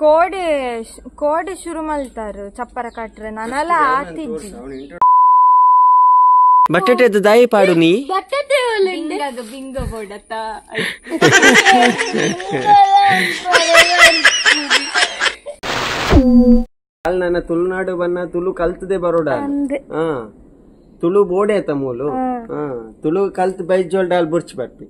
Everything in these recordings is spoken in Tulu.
ಕೋಡೆ ಕೋಡೆ ಶುರು ಮಲ್ತಾರು ಚಪ್ಪರ ಕಟ್ರೆ ನನಲ ಆತಿಜ್ಜಿ ಬಟ್ಟೆದ ದಾಯಿ ಪಾಡು ನೀ ಬಿಂಗಗ ಬಿಂಗ ಬೋಡತ ಅಲ್ಲಿ ನನ್ನ ತುಳುನಾಡು ಬನ್ನ ತುಳು ಕಲ್ತದೆ ಬರೋಡ. ಹಾ ತುಳು ಬೋಡೆ ತಮ್ಮೂಲು. ಹಾ ತುಳು ಕಲ್ತ್ ಬೈಜೋಲ್ಡ ಅಲ್ಲಿ ಬುರ್ಚ್ ಬರ್ಪಿ.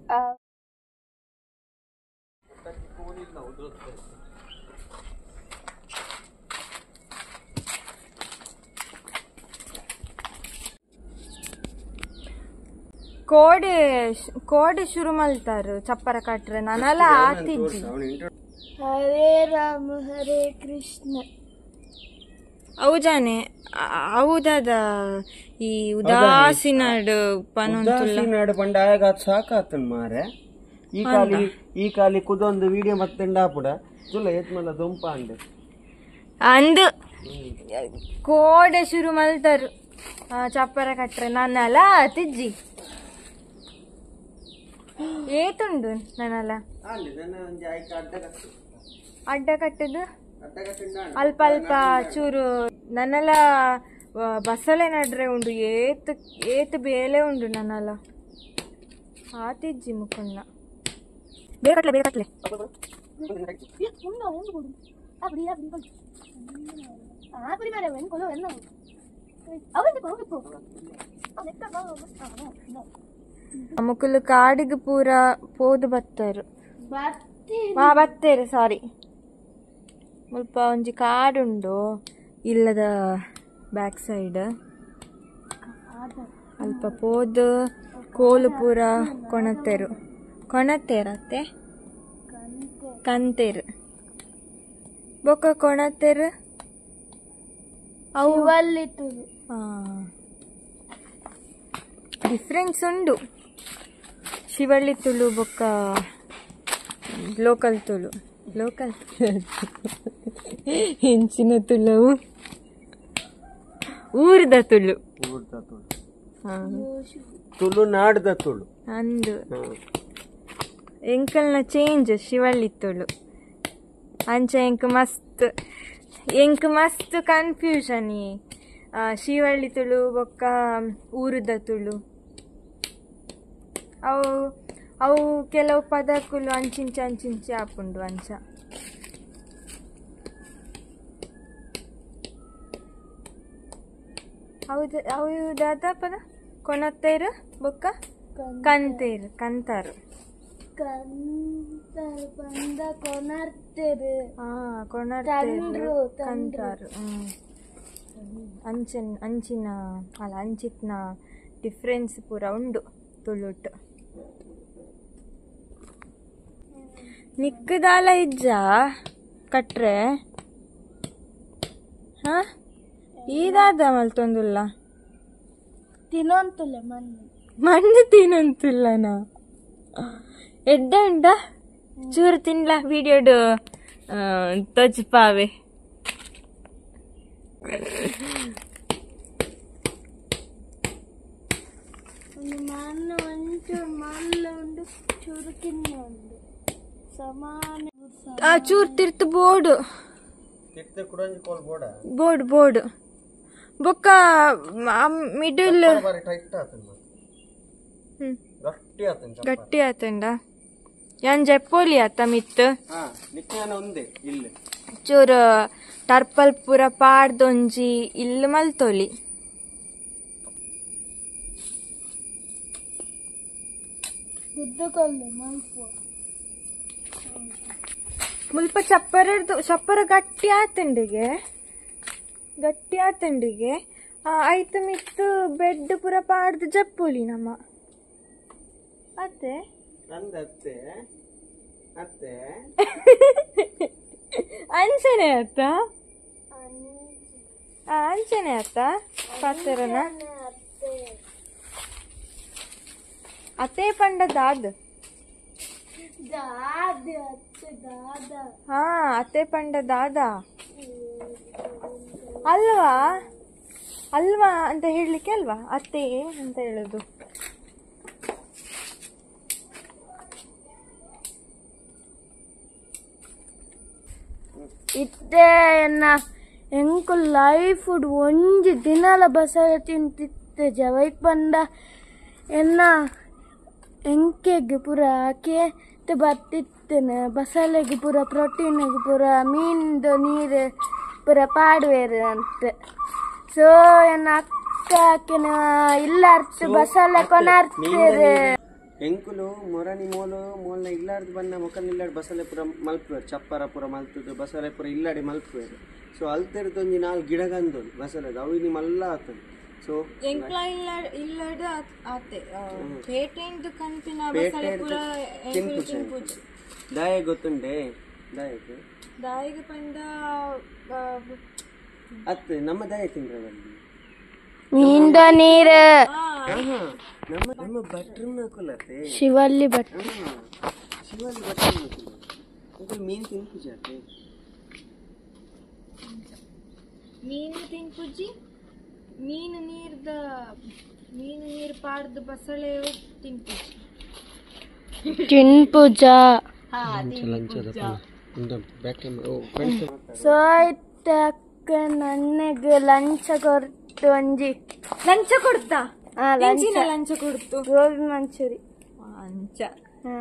ಕೋಡೆ ಕೋಡೆ ಶುರು ಮಲ್ತಾರು ಚಪ್ಪರ ಕಟ್ರೆ ನನಲ ಆತಿಜ್ಜಿ. ಹರೇ ರಾಮ ಹರೇ ಕೃಷ್ಣ. ಅವು ಜಾನೆ ಅವುದಾದ ಈ ಉದಾಸಿನಾಡು ಪನೊಂತುಲ್ಲ ಉದಾಸಿನಾಡು ಪಂಡ ಆಗ ಸಾಕಾತನ್ ಮಾರೆ. ಈ ಕಾಲಿ ಈ ಕಾಲಿ ಕುದೊಂದು ವಿಡಿಯೋ ಮತ್ತೆಂಡಾಪುಡ ತುಲ ಏತ್ಮಲ್ಲ ದೊಂಪ ಅಂಡೆ ಅಂದು ಕೋಡೆ ಶುರು ಮಲ್ತಾರು ಚಪ್ಪರ ಕಟ್ರೆ ನನ್ನಲ ಆತಿಜ್ಜಿ. ಏತುಂಡು ನನ್ನಲ ಅಡ್ಡ ಕಟ್ಟದು ಅಲ್ಪ ಅಲ್ಪ ಚೂರು ನನ್ನಲ ಬಸಳೆ ನಡ್ರೆ ಉಂಡು ಏತ್ ಏತ್ ಬೇಲೆ ಉಂಡು ನನ್ನಲ ಆತಿಜ್ಜಿ ಮುಖಂಡ. ಬೇರೆ ಕಟ್ಲೆ ಬೇರೆ ಕಟ್ಲೆ ಮುಕುಲು ಕಾಡಿಗೆ ಪೂರ ಪೋದು ಬತ್ತರು ಬತ್ತೇರು ಸಾರಿ. ಮುಲ್ಪ ಒಂಜಿ ಕಾಡುಂಡು ಇಲ್ಲದ ಬ್ಯಾಕ್ ಸೈಡ್ ಅಲ್ಪ ಪೋದು ಕೋಲು ಪೂರ ಕೊಣತೇರು ಕೊಣತೇರತ್ತೆ ಕಂತೇರು ಬೊಕ್ಕ ಕೊಣತೇರು ಅವು ಡಿಫ್ರೆನ್ಸ್ ಉಂಡು. ಶಿವಳ್ಳಿ ತುಳು ಬೊಕ್ಕ ಲೋಕಲ್ ತುಳು. ಲೋಕಲ್ ಹೆಂಚಿನ ತುಳು ಊರ್ದ ತುಳು ತುಳು ನಾಡ್ದ ತುಳು ಅಂದು ಎಂಕಲ್ನ ಚೇಂಜ್ ಶಿವಳ್ಳಿ ತುಳು ಅಂಚ ಎಂಕ್ ಮಸ್ತ್ ಕನ್ಫ್ಯೂಷನ್ ಈ ಶಿವಳ್ಳಿ ತುಳು ಬೊಕ್ಕ ಊರುದ ತುಳು. ಅವು ಅವು ಕೆಲವು ಪದಕುಲು ಅಂಚಿಂಚಿ ಅಂಚಿಂಚಿ ಆಪುಂಡು ಅಂಚ. ಹೌದು ಅವು ದಾದ ಪದ ಕೊಣತೇರು ಬೊಕ್ಕ ಕಂತೇರು ಕಂತಾರು ಕೊಣತೇರು ಕಂತಾರು ಅಂಚಿನ ಅಂಚಿನ ಅಲ್ಲ ಅಂಚಿತ್ನ ಡಿಫ್ರೆನ್ಸ್ ಪೂರ ಉಂಡು ತುಳುಟ್. ನಿಕ್ಕದಾಲ ಇಜ್ಜ ಕಟ್ರೆ ಹಾ ಈದಾದ ಮಲ್ತೊಂದುಲ್ಲ ತಿನ್ನೊಂತುಲ್ಲ ಮಣ್ಣು ಮಣ್ಣು ತಿನ್ನೊಂತುಲ್ಲನ ಎಡ್ಡ ಉಂಡ ಚೂರು ತಿನ್ಲ ವಿಡಿಯೋಡು ತೊಜ್ಪಾವೆ. ಮಣ್ಣು ಒಂಚೂರು ಮಲ್ಲು ಉಂಡು ಚೂರು ಕಿನ್ನೆ ಉಂಡು ಸಮಾನ. ಆ ಚೂರು ತಿರ್ತು ಬೋರ್ಡು ಬೋರ್ಡ್ ಬೋರ್ಡ್ ಬೊಕ್ಕ ಮಿಡಲ್ ಗಟ್ಟಿ ಆತಂಡ ಯಾನ್ ಜಪ್ಪೋಲಿ ಆತ ಮಿತ್ತು ಚೂರು ಟರ್ಪಲ್ ಪೂರ ಪಾಡ್ದೊಂಜಿ ಇಲ್ಲು ಮಲ್ತೋಲಿ. ಮುಲ್ಪ ಚಪ್ಪರದು ಚಪ್ಪರ ಗಟ್ಟಿ ಆತಂಡಿಗೆ ಗಟ್ಟಿ ಆತಂಡಿಗೆ ಆಯ್ತು ಮಿತ್ತು ಬೆಡ್ ಪೂರ ಪಾಡ್ದು ಜಪ್ಪೋಲಿ ನಮ್ಮ ಅತ್ತೆ ಅಂಚನೆ ಆತ ಅಂಚನೆ ಆತ ಪಾತ್ರನ ಅತ್ತೆ ಪಂಡ ದಾದ್ ಹಾ ಅತ್ತೆ ಪಂಡ ದಾದಾ ಅಲ್ವಾ ಅಲ್ವಾ ಅಂತ ಹೇಳಲಿಕ್ಕೆ ಅಲ್ವಾ ಅತ್ತೆ ಅಂತ ಹೇಳುದು. ಇತ್ತೆ ಎನ್ನ ಎಂಕು ಲೈಫ್ ಒಂಜಿ ದಿನಲ ಬಸಳೆ ತಿಂತಿತ್ತೆ ಜವೈಕ್ ಬಂದ ಎನ್ನ ಎಂಕೆಗ್ ಪೂರ ಕೇತ್ ಬತ್ತಿತ್ತೇನೆ ಬಸಳೆಗೆ ಪೂರ ಪ್ರೋಟೀನ್ಗೆ ಪೂರ ಮೀನ್ದು ನೀರು ಪೂರ ಪಾಡುವೇರು ಅಂತ. ಸೊ ಎನ್ನ ಅಕ್ಕ ಆಕೆನ ಇಲ್ಲಾರ್ತು ಬಸಳೆ ಕೊನಾರ್ತೀರು. ಎಂಕುಲು ಮೊರನಿ ಮೋಲು ಮೋಲ್ನ ಇಲ್ಲಾರ್ದು ಬನ್ನ ಮೊಕಲ್ ಇಲ್ಲಾಡ್ ಬಸಳೆ ಪೂರ ಮಲ್ಪುವೇರು ಚಪ್ಪರ ಪೂರ ಮಲ್ತದ್ದು ಬಸಳೆ ಪೂರ ಇಲ್ಲಾಡಿ ಮಲ್ಪುವೇರು. ಸೊ ಅಲ್ತೆರ್ದೊಂಜಿ ನಾಲ್ ಗಿಡಗಂದೊಂದು ಬಸಳೆದು ಅವು ಇನಿ ಮಲ್ಲ ಆತದೆ. ಸೊ ಎಂಕ್ಲ ಇಲ್ಲಡ್ ಆತೆ ಪೇಟೆಂದು ಕನ್ಪಿನ ಬಸಳೆ ಪೂರ ಎಂಕುಲು ತಿನ್ಪುಜಿ. ದಾಯ ಗೊತ್ತುಂಡೆ ದಾಯಕ್ಕೆ ದಾಯಿಗೆ ಪಂಡ ಅತ್ತೆ ನಮ್ಮ ದಾಯ ತಿಂದ್ರೆ ಬಲ್ಲಿ ಮೀನ್ದ ನೀರು ನಮ್ಮ ನಮ್ಮ ಭಟ್ರನ್ನ ಕುಲತೆ ಶಿವಲ್ಲಿ ಭಟ್ ಶಿವಲ್ಲಿ ಭಟ್ರನ್ನ ಕುಲ ಎಂಕುಲು ಮೀನ್ ತಿನ್ಪುಜಿ ಅತ್ತೆ. ಮೀನು ತಿನ್ಪುಜಿ ಮೀನು ನೀರ್ದ ಮೀನು ನೀರು ಪಾಡ್ದು ಬಸಳೆ ತಿನ್ಪುಜಿ ತಿನ್ಪುಜ. ಸೊ ಇತ್ತೆ ಅಕ್ಕ ನನ್ನಗೆ ಲಂಚ ಕೊರ್ತು ಒಂಜಿ ಲಂಚ ಕೊಡ್ತಾ ಲಂಚ ಕೊಡ್ತು ಗೋಬಿ ಮಂಚೂರಿ ಅಂಚ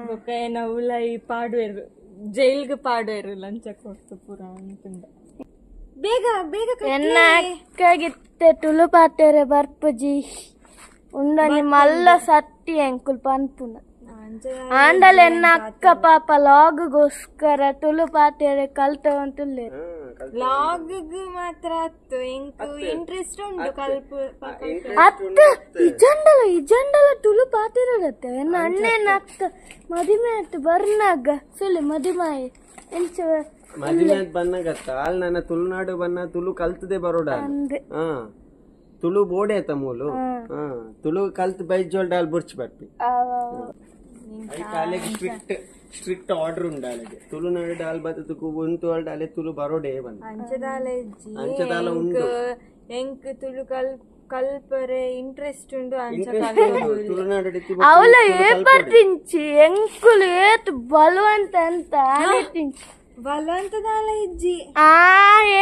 ಬೊಕ್ಕ ಏನ ಉಲೈ ಪಾಡುವೆರು ಜೈಲ್ಗೆ ಪಾಡುವೆರು ಲಂಚ ಕೊಡ್ತು ಪೂರ ಅಂತಂದ. ಬೇಗ ಬೇಗ ಎನ್ನ ಅಕ್ಕಗಿತ್ತೆ ತುಳು ಪಾತೆರೆ ಬರ್ಪುಜಿ ಉಂಡೊಂಜಿ ಮಲ್ಲ ಸತ್ತಿ ಎಂಕುಲು ಪನ್ಪುನ ಆಂಡಲ ಎನ್ನ ಅಕ್ಕ ಪಾಪ ಲಾಗ್ಗೋಸ್ಕರ ತುಳು ಪಾತೆರೆ ಕಲ್ತವಂತುಲ್ಲೇರು. ಲಾಗ್ ಮಾತ್ರ ಅತ್ತು ಎಂಕು ಇಂಟ್ರೆಸ್ಟ್ ಉಂಟು ಕಲ್ಪ ಅತ್ತ ಇಜಂಡಲ ಇಜಂಡಲ ತುಳು ಪಾತೆರಡತ್ತೆ. ಎನ್ನ ಅಣ್ಣನ ಅಕ್ಕ ಮದಿಮೆ ಆಯ್ತು ಬರ್ನಾಗ ಸುಳ್ಳು ಮದಿಮಾಯಿ ಎಂಚ ಮದಿಮೆ ಬನ್ನಗತ್ತ ಆಲ್ ನನ್ನ ತುಳುನಾಡು ಬನ್ನ ತುಳು ಕಲ್ತದೆ ಬರೋಡ. ಹಾ ತುಳು ಬೋಡೆ ಆತ ಮೂಲು. ಹಾ ತುಳು ಕಲ್ತ್ ಬೈಜೋಲ್ಡ ಅಲ್ಲಿ ಬುರ್ಚ್ ಬರ್ಪಿ. ಅಲೆಗೆ ಸ್ಟ್ರಿಕ್ಟ್ ಸ್ಟ್ರಿಕ್ಟ್ ಆರ್ಡರ್ ಉಂಡು ಅಲೆಗೆ ತುಳುನಾಡು ಡಾಲ್ ಬತ್ತದಕ್ಕೂ ಉಂತು ಅಲೆ ತುಳು ಬರೋಡೆ ಬಂದ ಅಂಚದಾಲ ಉಂಡು ಎಂಕ್ ತುಳು ಕಲ್ಪರೆ ಇಂಟ್ರೆಸ್ಟ್ ಉಂಡು ಅಂಚ ತುಳುನಾಡು ಅವಳ ಏಪರ್ ತಿಂಚಿ ಎಂಕುಲು ಏತ್ ಬಲವಂತ ಅಂತ ತಿಂಚಿ ಬಲವಂತದಾಲ ಇಜ್ಜಿ ಆ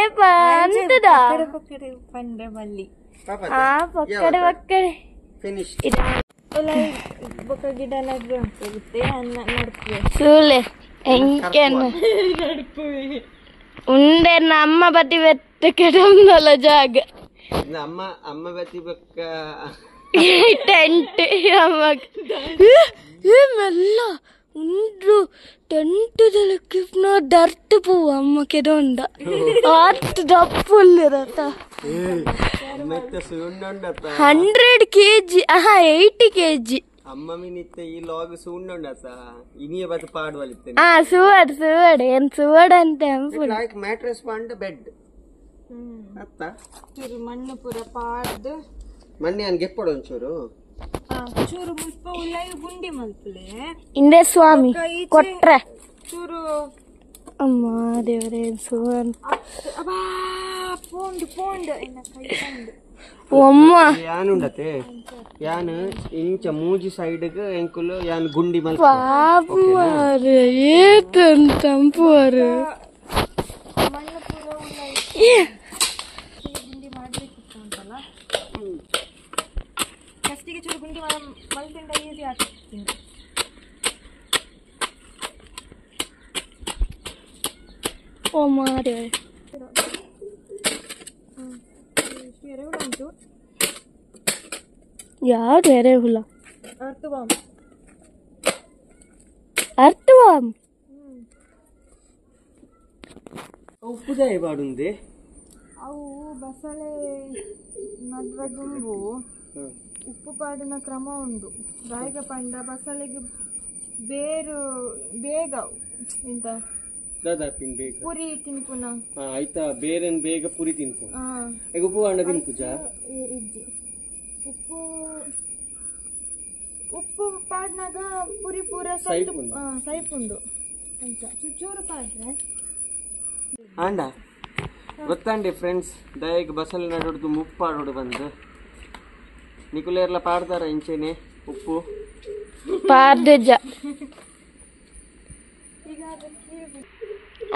ಏಪ ಅಂತದ ಪಕ್ಕಡೆ ಪಂಡ್ರೆ ಬಲ್ಲಿ ಆ ಪಕ್ಕಡೆ ಪಕ್ಕಡೆ ಫಿನಿಶ್ ಬೊಕ್ಕ ಗಿಡ ನಡ್ರೆ ಉಂಟು ಅನ್ನ ನಡ್ಪುವೆ ಸೂಲೆ ಎಂಕೆನ ಉಂಡೆ ನಮ್ಮ ಬತ್ತಿ ಬೆತ್ತ ಕೆಡಂದಲ್ಲ ಜಾಗ ಅಮ್ಮ ಅಮ್ಮ ಬತ್ತಿ ಬೊಕ್ಕ ಟೆಂಟ್ ಅಮ್ಮ ಮೆಲ್ಲ ಉಂಡು ಟೆಂಟ್ ಕಿಪ್ನ ದರ್ತ್ ಪೂವು ಅಮ್ಮ ಕೆಡೊಂಡ ಆತ್ ದಪ್ಪುಲ್ಲಿರತ್ತ 100 kg ಆಹಾ 80 kg ಅಮ್ಮ ಮಿನಿತ್ತೆ ಈ ಲಾಗ್ ಸೂಂಡುಂಡತ ಇನಿಯ ಬತ್ ಪಾಡುವಲಿತ್ತೆ. ಆ ಸುವಡ್ ಸುವಡ್ ಏನ್ ಸುವಡ್ ಅಂತ ಲೈಕ್ ಮ್ಯಾಟ್ರೆಸ್ ಪಾಂಡ ಬೆಡ್ ಅತ್ತ ಚೂರು ಮಣ್ಣು ಪೂರ ಪಾಡ್ದು ಮಣ್ಣೆ ಅನ್ ಗೆಪ್ಪಡು ಒಂಚೂರು ಚೂರು ಮುಲ್ಪ ಉಲೈ ಗುಂಡಿ ಮಲ್ಪುಲೆ ಇಂದೆ ಸ್ವಾಮಿ ಕೊಟ್ರೆ ಚೂರು ಅಮ್ಮ ದೇವರೇ ಸುವನ್ ಅಬ್ಬಾ ಪೋಂಡು ಪೋಂಡು ಎನ್ನ ಕೈ ಪೋಂಡು ಒಮ್ಮ ಯಾನುಂಡತೆ ಯಾನ್ ಇಂಚ ಮೂಜಿ ಸೈಡ್ಗ್ ಎಂಕುಲು ಯಾನ್ ಗುಂಡಿ ಮಲ್ಪ ಪಾಪ ಮಾರೆ ಏತನ್ ತಂಪುವರು ಮಣ್ಣು ಪೂರ ಉಲೈ ಗುಂಡಿ ಮಾಡಬೇಕಿತ್ತು ಅಂತಲ್ಲ ಫಸ್ಟಿಗೆ ಚೂರು ಗುಂಡಿ ಮಲ್ತಿಂದ ಈಸಿ ಆಗ್ತಿತ್ತು. ಓ ಮಾರೆ ಉಂಟು ಯಾವ್ದು ಎರೆಹುಳ? ಅರ್ಥವಾಮ್ ಅರ್ಥವಾಮ್ ಉಪ್ಪುದಾಯ ಬಾಡುಂದೆ ಅವು ಬಸಳೆ ನಡುವ ದುಂಬು ಉಪ್ಪು ಪಾಡಿನ ಕ್ರಮ ಉಂಡು. ದಾಯಿಗ ಪಂಡ ಬಸಳೆಗೆ ಬೇರು ಬೇಗ ಎಂತ ಪುರಿ ತಿನ್ಪುನ ಆಯ್ತಾ ಬೇರೆನ್ ಬೇಗ ಪುರಿ ತಿನ್ಪು. ಈಗ ಉಪ್ಪು ಅಣ್ಣ ತಿನ್ಪುಜ ಇಜ್ಜಿ ಉಪ್ಪು ಉಪ್ಪು ಪಾಡ್ನಾಗ ಪುರಿ ಪೂರ ಸೈಪುಂಡು ಅಂಚ ಚೂರು ಪಾಡ್ರೆ ಆಂಡ ಗೊತ್ತಂಡಿ ಫ್ರೆಂಡ್ಸ್ ದಯಗ್ ಬಸಳೆ ನಡುಡ್ದು ಉಪ್ಪು ಪಾಡೋಡು ಬಂದು ನಿಕುಲೇರ್ಲ ಪಾಡ್ದಾರ ಇಂಚೆನೆ ಉಪ್ಪು ಪಾಡ್ದೆಜ.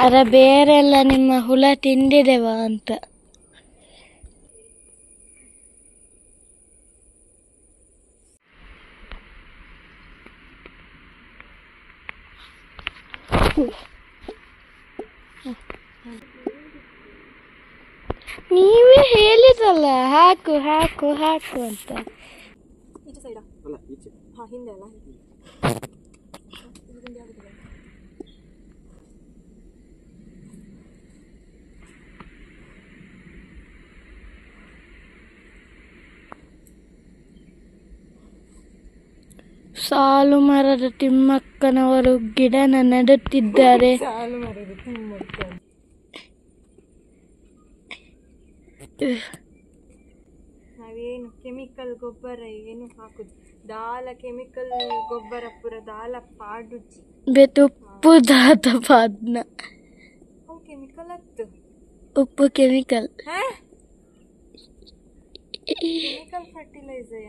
ಅರ ಬೇರೆಲ್ಲ ನಿಮ್ಮ ಹುಳ ತಿಂದಿದೆವಾ ಅಂತ. ನೀವೇ ಹೇಳಿದಲ್ಲ ಹಾಕು ಹಾಕು ಹಾಕು ಅಂತ. ಸಾಲು ಮರದ ತಿಮ್ಮಕ್ಕನವರು ಗಿಡನ ನೆಡುತ್ತಿದ್ದಾರೆ. ನಾವೇನು ಕೆಮಿಕಲ್ ಗೊಬ್ಬರ ಏನು ಹಾಕುದು, ದಾಲ ಕೆಮಿಕಲ್ ಗೊಬ್ಬರ ಪೂರ ದಾಲ ಪಾಡುಜಿ ಬೆತುಪ್ಪು ದಾತ ಪಾದ್ನ ಅವು ಕೆಮಿಕಲ್ ಅತ್ತು ಉಪ್ಪು chemical chemical fertiliser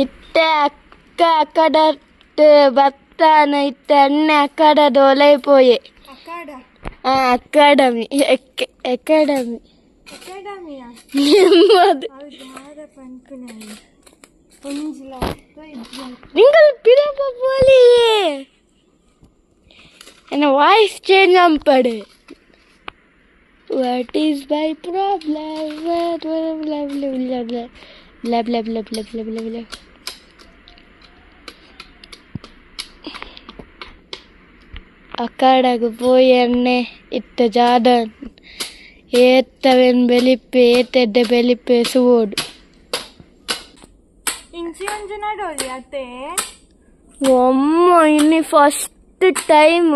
ಇತ್ತೆ ಅಕ್ಕ ಅಕಡಟ್ ಬತ್ತಾನ ಇತ್ತೆ ಅಣ್ಣೆ ಅಕಡದ ಒಲೈಪೋಯೆ. ಅಕಾಡೆಮಿ ಅಕಾಡೆಮಿ ನಿಂಗಲ್ ಪಿರಪ ಪೋಲಿಯೇ ಎನ್ನ ವಾಯ್ಸ್ ಚೇಂಜ್ ಅಂಪಡೆ. What is my problem? Blah blah blah blah blah blah blah. ಅಕ್ಕಾಡಗ ಪೋಯಿ ಎಣ್ಣೆ ಇತ್ತ ಜಾದ ಏತ್ತವೆನ್ ಬೆಲಿಪ್ಪೆ ಏತೆಡ್ಡೆ ಬೆಲಿಪ್ಪೆ ಸುವೋಡು ಇಂಚಿ ಒಂಜಿ ನಡೋಲಿ ಅತ್ತೆ ಒಮ್ಮ ಇನ್ನಿ ಫಸ್ಟ್ ಟೈಮ್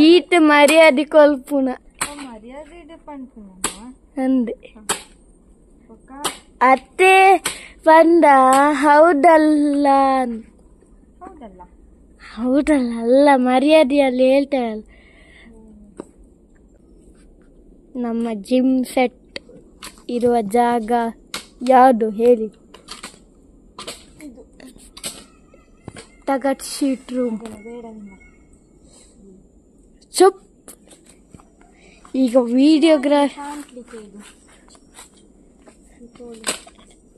ಈತ ಮರ್ಯಾದೆ ಕೊಲ್ಪುನ ಮರ್ಯಾದೆ ಪನ್ಪುನ ಅಂದೆ ಅತ್ತೆ ಬಂದ. ಹೌದಲ್ಲ ಹೌದಲ್ಲ ಹೌದಲ್ಲ ಅಲ್ಲ ಮರ್ಯಾದೆಯಲ್ಲಿ ಹೇಳ್ತಾರಲ್ಲ. ನಮ್ಮ ಜಿಮ್ ಸೆಟ್ ಇರುವ ಜಾಗ ಯಾವುದು ಹೇಳಿ? ತಗಟ್ ಶೀಟ್ ರೂಮ್. ಚುಪ್. ಈಗ ವಿಡಿಯೋಗ್ರಾಫ್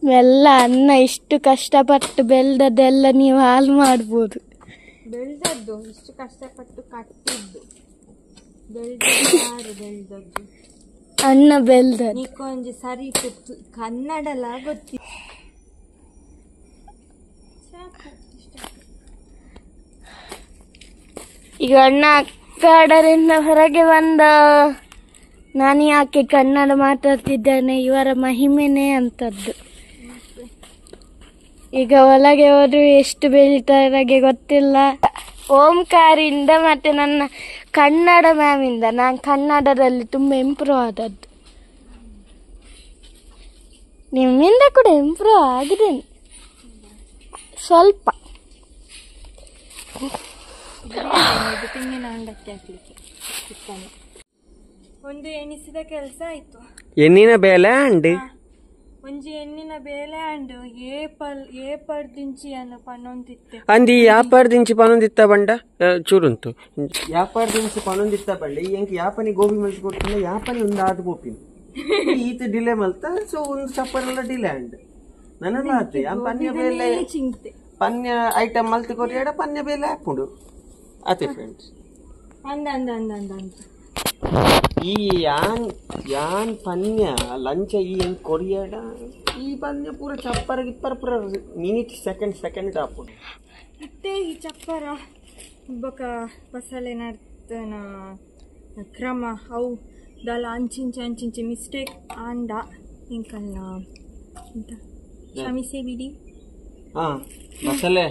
ಎಲ್ಲ ಅನ್ನ ಇಷ್ಟು ಕಷ್ಟಪಟ್ಟು ಬೆಳೆದದ್ದೆಲ್ಲ ನೀವು ಹಾಳು ಮಾಡ್ಬೋದು. ಬೆಳೆದದ್ದು ಇಷ್ಟು ಕಷ್ಟಪಟ್ಟು ಕಟ್ಟಿದ್ದು ಬೆಳೆದದ್ದು ಬೆಳೆದದ್ದು ಅನ್ನ ಬೆಳೆದದ್ದು ನಿಕ್ಕೊಂಜಿ ಸರಿ ಕನ್ನಡಲ ಗೊತ್ತಿ. ಈಗ ಅಣ್ಣ ಅಕ್ಕಾಡರಿಂದ ಹೊರಗೆ ಬಂದ. ನಾನು ಯಾಕೆ ಕನ್ನಡ ಮಾತಾಡ್ತಿದ್ದೇನೆ, ಇವರ ಮಹಿಮೆನೇ ಅಂತದ್ದು. ಈಗ ಒಳಗೆ ಹೋದ್ರು ಎಷ್ಟು ಬೆಳೀತಾರೆ ಗೊತ್ತಿಲ್ಲ. ಓಂಕಾರಿಂದ ಮತ್ತು ನನ್ನ ಕನ್ನಡ ಮ್ಯಾಮಿಂದ ನಾನು ಕನ್ನಡದಲ್ಲಿ ತುಂಬ ಇಂಪ್ರೂವ್ ಆದದ್ದು. ನಿಮ್ಮಿಂದ ಕೂಡ ಇಂಪ್ರೂವ್ ಆಗಿದ್ದೇನೆ ಸ್ವಲ್ಪ. ಒಂದು ಎಣಿಸಿದ ಕೆಲಸ ಆಯ್ತು. ಎಣ್ಣಿನ ಬೇಲೆ ಅಂಡ್ ಒಂಜಿ ಎಣ್ಣಿನ ಬೇಲೆ ಅಂಡ್ ಏಪಲ್ ಏಪರ್ದಿಂಚಿ ಅನ್ನು ಪನ್ನೊಂದಿತ್ತೆ ಅಂದಿ ಯಾಪರ್ದಿಂಚಿ ಪನ್ನೊಂದಿತ್ತ ಬಂಡ ಚೂರುಂತು ಯಾಪರ್ದಿಂಚಿ ಪನ್ನೊಂದಿತ್ತ ಬಂಡ ಎಂಕ್ ಯಾಪನಿ ಗೋಬಿ ಮಲ್ತಿ ಕೊಡ್ತಿಲ್ಲ ಯಾಪನಿ ಒಂದು ಆದ ಗೋಪಿನ ಈತ ಡಿಲೇ ಮಲ್ತ ಸೊ ಒಂದು ಚಪ್ಪರೆಲ್ಲ ಡಿಲೇ ಅಂಡ್ ನನ್ನ ಆತು ಪನ್ಯ ಬೇಲೆ ಚಿಂತೆ ಪನ್ಯ ಐಟಮ್ ಮಲ್ತಿ ಕೊರಿಯಾಡ ಪನ್ಯ ಬೇಲೆ ಹಾಪುಂಡು ಅತೆ ಫ್ರೆಂಡ್ಸ್ ಅಂದ ಅಂದ ಅಂದ ಅಂದ ಅಂದ ಈ ಯಾನ್ ಯಾನ್ ಪನ್ಯ ಲಂಚ ಈ ಹೆಂಗ್ ಕೊರಿಯಾಡ ಈ ಪನ್ಯ ಪೂರ ಚಪ್ಪರ ಗಿಪ್ಪರ ಪೂರ minute second second ಹಾಪುಂಡು ಇತ್ತೆ ಈ ಚಪ್ಪರ ಬೊಕ ಬಸಳೆ ನರ್ತನ ಕ್ರಮ ಅವು ದಲ ಅಂಚಿಂಚಿ ಅಂಚಿಂಚಿ ಮಿಸ್ಟೇಕ್ ಆಂಡ ಇಂಕಲ್ನ ಅಂತ ಕ್ಷಮಿಸಿ ಬಿಡಿ. ಹಾಂ ಬಸಳೆ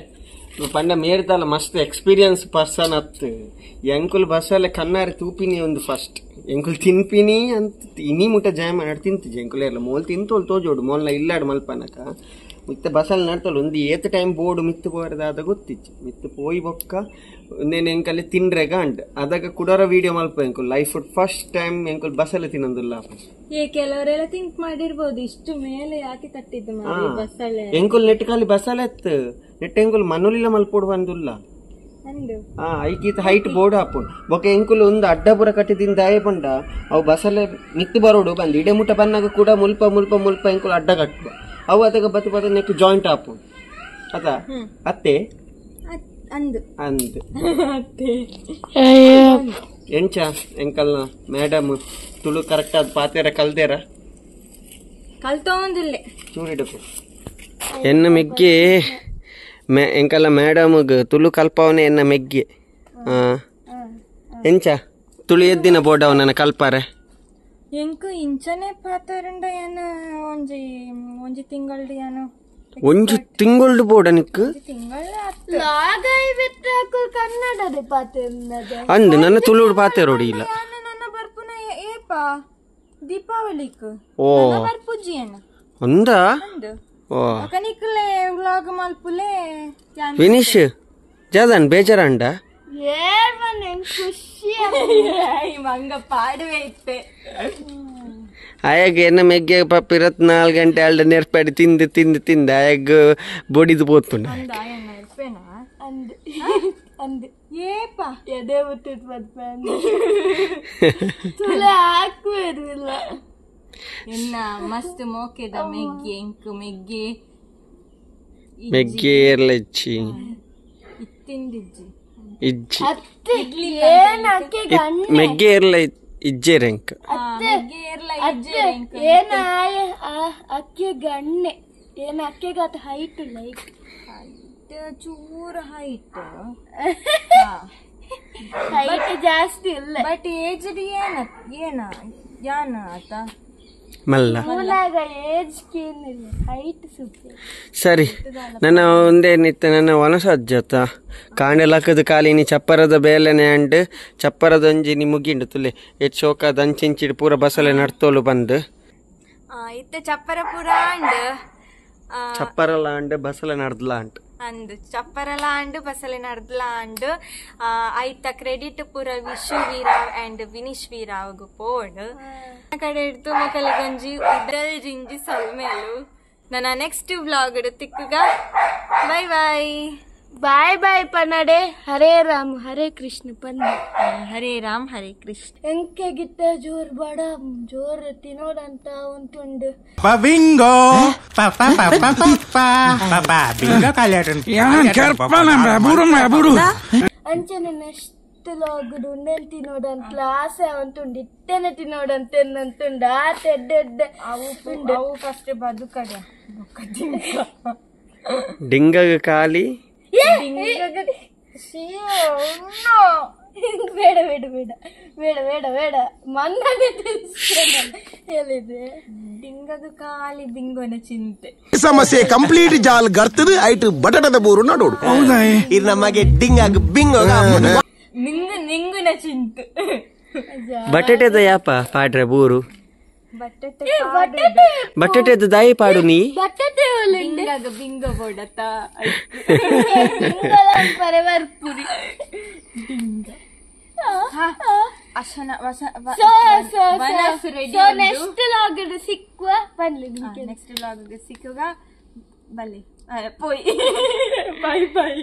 ಪಂಡ ಮೇರ್ದಲ್ಲ ಮಸ್ತ್ ಎಕ್ಸ್ಪೀರಿಯನ್ಸ್ ಪರ್ಸನ್ ಅತ್ತು ಎಂಕುಲ್ ಬಸಳೆ ಕಣ್ಣಾರಿ ತೂಪಿನಿ ಒಂದು ಫಸ್ಟ್ ಎಂಕುಲ್ ತಿನ್ಪಿನಿ ಅಂತ ಇನಿ ಮುಟ್ಟ ಜಾಯ ಮಾಡಿ ತಿಂತಿಜೆ ಎಂಕುಲ್ ಇರಲ್ಲ ಮೋಲ್ ತಿಂತೋಲ್ ತೋಜೋಡು ಮೋಲ್ನ ಇಲ್ಲಾಡು ಮಲ್ಪನಕ ಮಿತ್ತ ಬಸಳೆ ನಡ್ತೋಳು ಒಂದು ಏತ ಟೈಮ್ ಬೋರ್ಡು ಮಿತ್ತು ಪೋರದಾದ ಗೊತ್ತಿಚ್ಚು ಮಿತ್ತು ಪೋಯಿ ಬೊಕ್ಕ ನೇನು ಎಂಕಲ್ಲಿ ತಿನ್ರೆಗ ಅಂಡ್ ಅದಾಗ ಕುಡೋರ ವೀಡಿಯೋ ಮಲ್ಪ ಎಂಕುಲ್ life first time ಎಂಕುಲ್ ಬಸಳೆ ತಿನ್ನೋದಿಲ್ಲ. ಏ ಕೆಲವರೆಲ್ಲ ಥಿಂಕ್ ಮಾಡಿರ್ಬೋದು ಇಷ್ಟು ಮೇಲೆ ಯಾಕೆ ಕಟ್ಟಿದ್ದು ಬಸಳೆ ಎಂಕುಲ್ ನೆಟ್ ಖಾಲಿ ಬಸಳೆ ಎತ್ತು ನೆಟ್ ಎಂಕುಲ್ ಮನೋಲಿಲ್ಲ ಮಲ್ಪೋಡು ಬಂದುಲ್ಲ. ಹಾ ಐಕೀತ ಹೈಟ್ ಬೋರ್ಡ್ ಹಾಪುಂಡು ಬೊಕ ಎಂಕುಲು ಒಂದು ಅಡ್ಡಪುರ ಕಟ್ಟಿದಿಂದ ದಾಯೆ ಪಂಡ ಅವು ಬಸಲೆ ಮಿತ್ತು ಬರೋಡು ಬಂದು ಇಡೆ ಮುಟ್ಟ ಬನ್ನಾಗ ಕೂಡ ಮುಲ್ಪ ಮುಲ್ಪ ಮುಲ್ಪ ಎಂಕುಲು ಅಡ್ಡ ಕಟ್ಟುವ ಅವು ಅದಕ್ಕೆ ಬತ್ತು ಬತ್ತ ನೆಕ್ ಜಾಯಿಂಟ್ ಹಾಪುಂಡು ಅತ ಅತ್ತೆ ಅಂದು ಅಂದು ಎಂಚ ಎಂಕಲ್ನ ಮೇಡಮ್ ತುಳು ಕರೆಕ್ಟ್ ಆದ ಪಾತೆರ ಕಲ್ದೇರ ಕಲ್ತೊಂದಿಲ್ಲೆ ಚೂರಿಡಕು ಎನ್ನ ಮೆಗ್ಗೆ ಎಂಕಲ್ಲ ಮೇಡಮ್ಗೆ ತುಳು ಕಲ್ಪವನೆ ಎನ್ನ ಮೆಗ್ಗೆ ಎಂಚ ತುಳು ಎದ್ದಿನ ಬೋರ್ಡ್ ಅವನ ಕಲ್ಪಾರೆ ಎಂಕು ಇಂಚನೆ ಪಾತರಂಡ ಏನ ಒಂಜಿ ಒಂಜಿ ತಿಂಗಳ್ದು ಏನು ಒಂಜಿ ತಿಂಗಳ್ದು ಬೋರ್ಡ್ ನಿಕ್ ತಿಂಗಳ ಕನ್ನಡದ ಪಾತೆ ಅಂದು ನನ್ನ ತುಳುಡು ಪಾತೆ ರೋಡಿ ಇಲ್ಲ ನನ್ನ ಬರ್ಪುನ ಏಪ ದೀಪಾವಳಿಕ್ ಓ ಬರ್ಪುಜಿ ಏನ ಅಂದ ಅಂದು ಓ ಕನಿಕ್ಲೆ ವ್ಲಾಗ್ ಮಲ್ಪುಲೆ ವಿನಿಶ್ ಜಾದನ್ ಬೇಜಾರಂಡ ಖುಷಿ ಮಂಗ ಪಾಡುವೆ ಇತ್ತೆ ಆಯಾಗ ಎನ್ನ ಮೆಗ್ಗೆ ಪಾಪ ಇರತ್ 4 ಗಂಟೆ ಅಲ್ಡ ನೆರ್ಪಾಡಿ ತಿಂದು ತಿಂದು ತಿಂದು ಆಯಾಗ ಬೊಡಿದು ಪೋತುಂಡ ಅಂದು ಅಂದು ಏಪ ಎದೆ ಹುಟ್ಟಿದ್ ತುಲೆ ಹಾಕುವುದಿಲ್ಲ ಎನ್ನ ಮಸ್ತ್ ಮೋಕೆದ ಮೆಗ್ಗೆ ಎಂಕು ಮೆಗ್ಗೆ ಮೆಗ್ಗೆ ಏರ್ಲಚ್ಚಿ ಇತ್ತಿಂದಿಜ್ಜಿ ಇಜ್ಜಿ ಅತ್ತೆ ಏನ್ ಅಕ್ಕೆ ಮೆಗ್ಗೆ ಏರ್ಲ ಇಜ್ಜೇರ್ ಎಂಕ್ ಏನ ಅಕ್ಕೆ ಗಣ್ಣೆ ಏನ ಅಕ್ಕೆಗಾತ height like height ಚೂರು ಹೈಟ್ ಹೈಟ್ ಜಾಸ್ತಿ ಇಲ್ಲ ಬಟ್ ಏಜ್ ಏನ ಏನ ಯಾನ ಆತ ಮಲ್ಲ ಮೂಲಾಗ ಏಜ್ ಏನಿಲ್ಲ ಹೈಟ್ ಸೂಪರ್ ಸರಿ ನನ್ನ ಒಂದೇನಿತ್ತು ನನ್ನ ವನಸಜ್ಜತ ಕಾಂಡೆ ಲಕ್ಕದ ಕಾಲಿನಿ ಚಪ್ಪರದ ಬೇಲೆನೆ ಅಂಡ್ ಚಪ್ಪರದ ಒಂಜಿ ಮುಗಿಂಡು ತುಲೆ ಎಟ್ ಶೋಕದ ಅಂಚಿಂಚಿಡ್ ಪೂರ ಬಸಲೆ ನಡ್ತೋಲು ಬಂದು ಇತ್ತೆ ಚಪ್ಪರ ಪೂರ ಅಂಡ್ ಚಪ್ಪರಲ ಅಂಡ್ ಬಸಲೆ ನಡ್ದಲ ಅಂಡ್ ಅಂದ್ ಚಪ್ಪರಲ ಅಂಡ್ ಬಸಲೆ ನಡ್ದಲ ಅಂಡ್ ಐತ ಕ್ರೆಡಿಟ್ ಪೂರ ವಿಶು ವೀರಾವ್ ಅಂಡ್ ವಿನಿಶ್ ವೀರಾವ್ಗು ಪೋಡ್ ಕಡೆ ಹಿಡ್ದು ಮೊಕಲಿಗೊಂಜಿ ಉಡಲ್ ಜಿಂಜಿ ಸೊಲ್ಮೇಲು ನನ್ನ ನೆಕ್ಸ್ಟ್ ವ್ಲಾಗ್ ತಿಕ್ಕುಗ ಬಾಯ್ ಬಾಯ್ ಬಾಯ್ ಬಾಯ್ ಪನ್ನಡೆ ಹರೇ ರಾಮ್ ಹರೇ ಕೃಷ್ಣ ಪನ್ನ ಹರೇ ರಾಮ್ ಹರೇ ಕೃಷ್ಣ ಎಂಕೆ ಗಿತ್ತ ಜೋರ್ ಬಡ ಜೋರ್ ತಿನ್ನೋಡಂತ ಉಂಟುಂಡು Bingo! Pa pa pa pa pa pa pa pa bingo kalyaran. ಅಂಚನೆ ನೆಕ್ಸ್ಟ್ ಲಾಗ್ಡು ಉಂಡೆನ್ ತಿನ್ನೋಡಂತ ಆಸೆ ಉಂಟುಂಡು ಇಟ್ಟನೆ ತಿನ್ನೋಡಂತ ಎನ್ನಂತುಂಡು ಆತ ಎಡ್ಡೆ ಎಡ್ಡೆ ಅವು ಅವು ಫಸ್ಟ್ ಬದುಕಡೆ ಡಿಂಗಗ ಖಾಲಿ ಬೇಡ ಬೇಡ ಬೇಡ ಬೇಡ ಬೇಡ ಬೇಡ ಮನ್ನನೆ ಹೇಳಿದೆ ಡಿಂಗಗ ಖಾಲಿ ಬಿಂಗೋನ ಚಿಂತೆ ಸಮಸ್ಯೆ ಕಂಪ್ಲೀಟ್ ಜಾಲ್ ಗರ್ತದ ಐಟ್ ಬಟಟದ ಬೂರು ನಡೋಡು ಇದು ನಮಗೆ ಡಿಂಗ್ ಬಿಂಗೋ ನಿಂಗು ನಿಂಗುನ ಚಿಂತೆ ಬಟಟೆದ ಯಾಪ ಪಾಡ್ರೆ ಬೂರು ಬಟ್ಟೆ ಬಟಟೆದ ದಾಯಿ ಪಾಡು ನೀ ಬಟ್ಟೆ ಡಿಂಗಗ ಬಿಂಗೋ ಬೋಡತ್ತ ಪರೆವರ್ಪುರಿ ಅಶನ ವಸ so so so next log ಸಿಕ್ಕುವ ಬನ್ನಿ ನೆಕ್ಸ್ಟ್ ವ್ಲಾಗ್ ಸಿಕ್ಕುಗ ಬಲ್ಲಿ ಪೋಯ್ ಬಾಯ್ ಬಾಯ್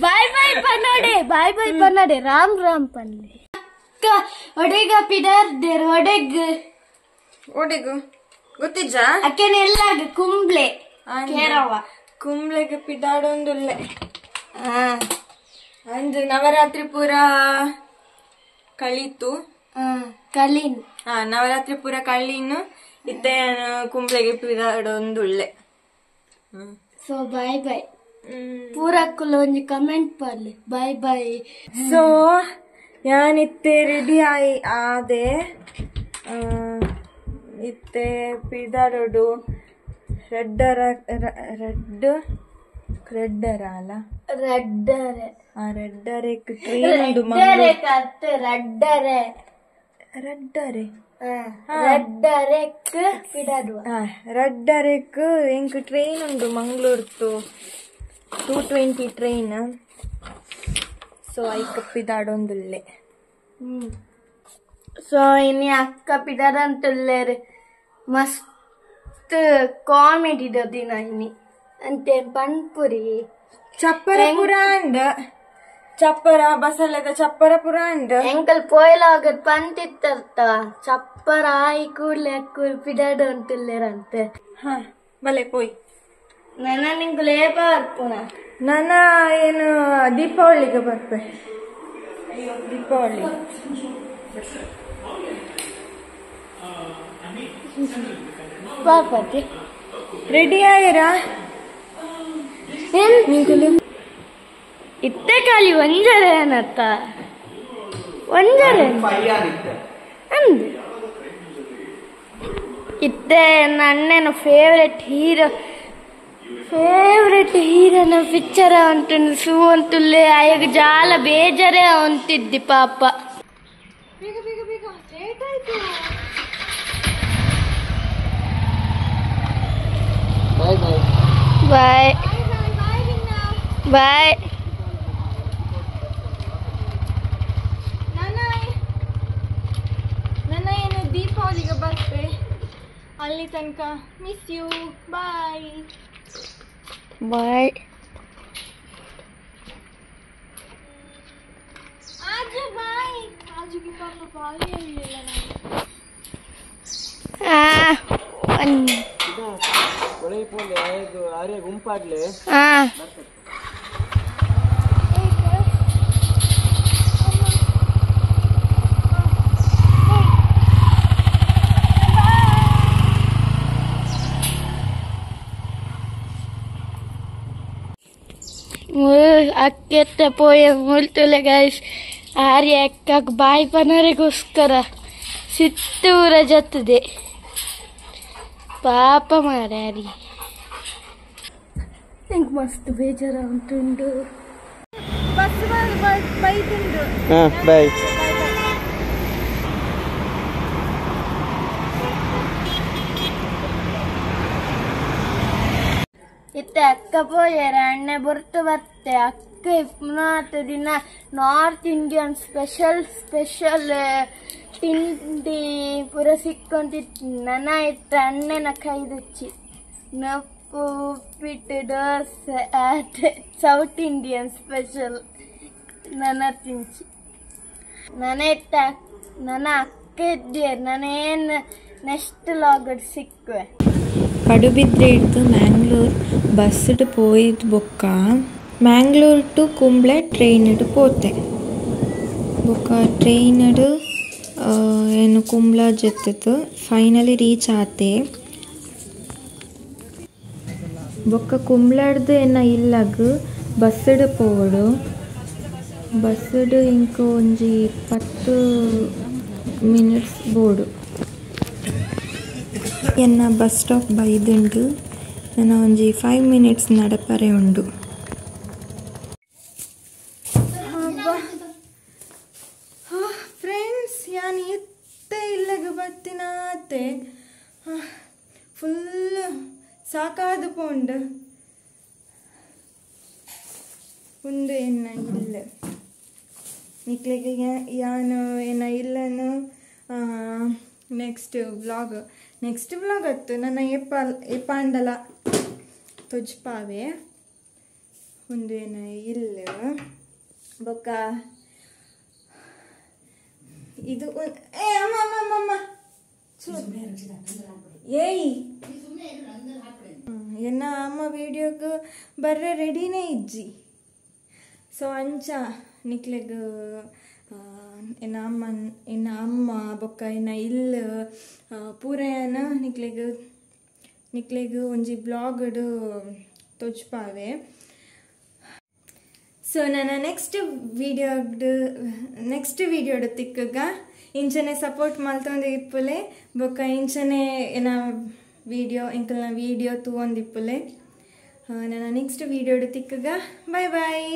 ಬಾಯ್ ಬಾಯ್ ಪನ್ನಡೆ ಬಾಯ್ ಬಾಯ್ ಪನ್ನಡೆ ರಾಮ್ ರಾಮ್ ಪನ್ಲೆ ಅಕ್ಕ ಒಡೆಗ ಪಿಡರ್ there ಒಡೆಗ್ ಒಡೆಗು ಗೊತ್ತಿಜ್ಜ ಅಕ್ಕನೆಲ್ಲಾಗ ಕುಂಬ್ಳೆ ಕೇರವ ಕುಂಬ್ಳೆಗೆ ಪಿದಾಡೊಂದುಲ್ಲೆ ಅಂದ್ ನವರಾತ್ರಿ ಪೂರ ಕಳೀತು ಕಲೀನ್ ನವರಾತ್ರಿ ಪೂರ ಕಳ್ಳೀನು ಇತ್ತೆ ಕುಂಬ್ಳೆಗೆ ಪಿದಾಡೊಂದುಳ್ಳೆ ಸೊ ಬಾಯ್ ಬಾಯ್ ಪೂರಕ್ಕುಲ ಒಂಜಿ ಕಮೆಂಟ್ ಪರ್ಲಿ ಬಾಯ್ ಬಾಯ್ ಸೊ ಯಾನಿತ್ತೆ ರೆಡಿ ಆಯಿ ಆದೆ ಇತ್ತೆ ಪಿದಾಡೋಡು ರೆಡ್ಡರ ರೆಡ್ ರೆಡ್ಡರ ಅಲ್ಲ ರಡ್ಡರೆ ರೆಡ್ಡರೆ ಟ್ರೈನ್ ರಡ್ಡರೆ ಕತ್ತೆ ರಡ್ಡರೆ ರಡ್ಡರೆ ರಡ್ಡರೆಕ್ ಪಿದಾಡುವ ರಡ್ಡರೆಕ್ ಎಂಕ್ ಟ್ರೈನ್ ಉಂಡು ಮಂಗಳೂರ್ತು 220 ಟ್ರೈನ್ ಸೊ ಐಕ್ ಪಿದಾಡೊಂದುಲ್ಲೆ ಸೊ ಇನಿ ಅಕ್ಕ ಪಿದಾಡಂತುಲ್ಲೇರು ಮಸ್ತ್ ಕಾಮಿಡಿ ದಿನ ಇನಿ ಅಂತೆ ಪನ್ಪುರಿ ಚಪ್ಪರ ಪುರ ಅಂಡ್ ಚಪ್ಪರ ಬಸಲೆದ ಚಪ್ಪರ ಪುರ ಉಂಡು ಎಂಕಲ್ ಪೋಯ್ಲಾಗದ್ ಪಂತಿತ್ತರ್ತ ಚಪ್ಪರ ಆಯಿ ಕೂಡ್ಲೆ ಅಕ್ಕುಲ್ ಪಿಡಾಡು ಅಂತಿಲ್ಲೇರಂತೆ. ಹಾ ಬಲೆ ಪೋಯ್. ನನ್ನ ನಿಂಗೆ ಲೇಪ ಬರ್ಪುನ. ನನ್ನ ಏನು ದೀಪಾವಳಿಗೆ ಬರ್ಪೆ. ದೀಪಾವಳಿ ಪಾಪತಿ ರೆಡಿ ಆಯಿರಾ? ಇತ್ತೆ ಖಾಲಿ ಒಂಜರೆ ಏನತ್ತ ಒಂಜರೆ ಅಂದು ಇತ್ತೆ ನನ್ನ ಫೇವ್ರೆಟ್ ಹೀರೋ ಫೇವ್ರೆಟ್ ಹೀರೋನ ಪಿಕ್ಚರ್ ಉಂಟು ಸೂ ಅಂತುಲ್ಲೆ ಆಯಗ ಜಾಲ ಬೇಜಾರೇ ಅಂತಿದ್ದಿ ಪಾಪ. ಬೇಗ ಬೇಗ ಬೇಗ ಲೇಟ್ ಆಯ್ತು. Bye bye bye bye. ನನ್ನ ಏನು ದೀಪಾವಳಿಗೆ ಬರ್ತೆ, ಅಲ್ಲಿ ತನಕ ಮಿಸ್ you. Bye bye. ಆಜು ಬಾಯ್. ಆಜುಗೆ ಪಾಪ ಬಾಯ್ ಹೇಳಿಲ್ಲ ನಾನು. ಆರ್ಯ ಗುಂಪಾಗ್ಲೆ. ಅಕ್ಕೆತ್ತ ಪೋಯ ಮುಲ್ತುಲೆ ಗೈಸ್. ಆರ್ಯ ಅಕ್ಕಕ್ಕೆ ಬಾಯಿ ಪನರಿಗೋಸ್ಕರ ಸಿತ್ತೂರ ಜತ್ತದೆ ಪಾಪ ಮಾರಾರಿ. ನಂಗೆ ಮಸ್ತ್ ಬೇಜಾರ ಉಂಟುಂಡು. ಬಸ್ ಬೈತುಂಡು. ಬಾಯ್. ಇತ್ತೆ ಅಕ್ಕ ಪೋಯರ ಅಣ್ಣೆ ಬೊರ್ತು ಬರ್ತೆ. ಅಕ್ಕ ಇಪ್ಪನಾತ್ ದಿನ ನಾರ್ತ್ ಇಂಡಿಯನ್ ಸ್ಪೆಷಲ್ ಸ್ಪೆಷಲ್ ತಿಂಡಿ ಪೂರ ಸಿಕ್ಕೊಂತಿತ್ತು. ನನ ಇತ್ತ ಅಣ್ಣನ ಕೈದಚ್ಚಿ ನಪ್ಪು ಉಪ್ಪಿಟ್ಟು ದೋಸೆ ಆಟ ಸೌತ್ ಇಂಡಿಯನ್ ಸ್ಪೆಷಲ್ ನನ್ನ ತಿಂಚಿ. ನನ್ನ ಇತ್ತ ನನ್ನ ಅಕ್ಕ ಇದ್ದೆ ನಾನೇನು ನೆಕ್ಸ್ಟ್ ಲಾಗಡ್ ಸಿಕ್ಕುವೆ. ಪಡುಬಿದ್ರೆ ಹಿಡ್ದು ಮ್ಯಾಂಗ್ಳೂರ್ ಬಸ್ಡ್ ಪೋಯಿದ್ ಬೊಕ್ಕ ಮ್ಯಾಂಗ್ಳೂರ್ ಟು ಕುಂಬ್ಳೆ ಟ್ರೈನ್ಡ್ ಪೋತೆ. ಬೊಕ್ಕ ಟ್ರೈನ್ಡ್ ಏನು ಕುಂಬ್ಳ ಜೆತ್ತಿತ್ತು ಫೈನಲಿ ರೀಚ್ ಆತೆ. ಬೊಕ್ಕ ಕುಂಬ್ಳಡ್ದು ಎನ್ನ ಇಲ್ಲಗ್ ಬಸ್ಡ್ ಪೋವಡು. ಬಸ್ಡ್ ಇಂಕ ಒಂಜಿ 10 ಮಿನಿಟ್ಸ್ ಬೋಡು. ಎನ್ನ ಬಸ್ ಸ್ಟಾಪ್ ಬೈದುಂಡು. ನನ್ನ ಒಂಜಿ 5 ಮಿನಿಟ್ಸ್ ನಡಪರೆ ಉಂಡು. ಫ್ರೆಂಡ್ಸ್ ಯಾನ್ ಇತ್ತೆ ಇಲ್ಲಗ ಬತ್ತಿನಾತೆ ಫುಲ್ ಸಾಕಾದ ಪೋಂಡು. ಉಂದು ಎನ್ನ ಇಲ್ಲ ನಿಕ್ಲೆಗೆ ಯಾನು ಎನ್ನ ಇಲ್ಲನು ನೆಕ್ಸ್ಟ್ ವ್ಲಾಗ್ ನೆಕ್ಸ್ಟ್ ವ್ಲಾಗ್ ಅತ್ತು ನನ್ನ ಏಪಾಂಡಲ ತೊಜ್ಪಾವೆ. ಒಂದು ಏನ ಇಲ್ಲ ಬೊಕ್ಕ ಇದು ಏ ಅಮ್ಮ ಅಮ್ಮ ಅಮ್ಮ ಅಮ್ಮ ಏಯ್ ಎನ್ನ ಅಮ್ಮ ವೀಡಿಯೋಗೆ ಬರ್ರೆ ರೆಡಿನೇ ಇಜ್ಜಿ. ಸೊ ಅಂಚ ನಿಕ್ಲೆಗ್ ಎನ್ನ ಅಮ್ಮ ಎನ್ನ ಅಮ್ಮ ಬೊಕ್ಕ ಎನ್ನ ಇಲ್ಲ ಪೂರಯನ ನಿಕ್ಲೆಗ್ ನಿಕ್ಲೆಗ್ ಒಂಜಿ ಬ್ಲಾಗ್ಡ್ ತೊಜ್ಪಾವೆ. ಸೊ ನನ್ನ ನೆಕ್ಸ್ಟ್ ವೀಡಿಯೋಡ್ ತಿಕ್ಕಗ ಇಂಚನೆ ಸಪೋರ್ಟ್ ಮಲ್ತೊಂದು ಇಪ್ಪುಲೆ. ಬೊಕ್ಕ ಇಂಚನೆ ಎನ್ನ ವೀಡಿಯೋ ಎಂಕಲ್ನ ವೀಡಿಯೋ ತೂವೊಂದಿಪ್ಪುಲೆ. ನನ್ನ ನೆಕ್ಸ್ಟ್ ವೀಡಿಯೋಡ್ ತಿಕ್ಕಗ ಬಾಯ್ ಬಾಯ್.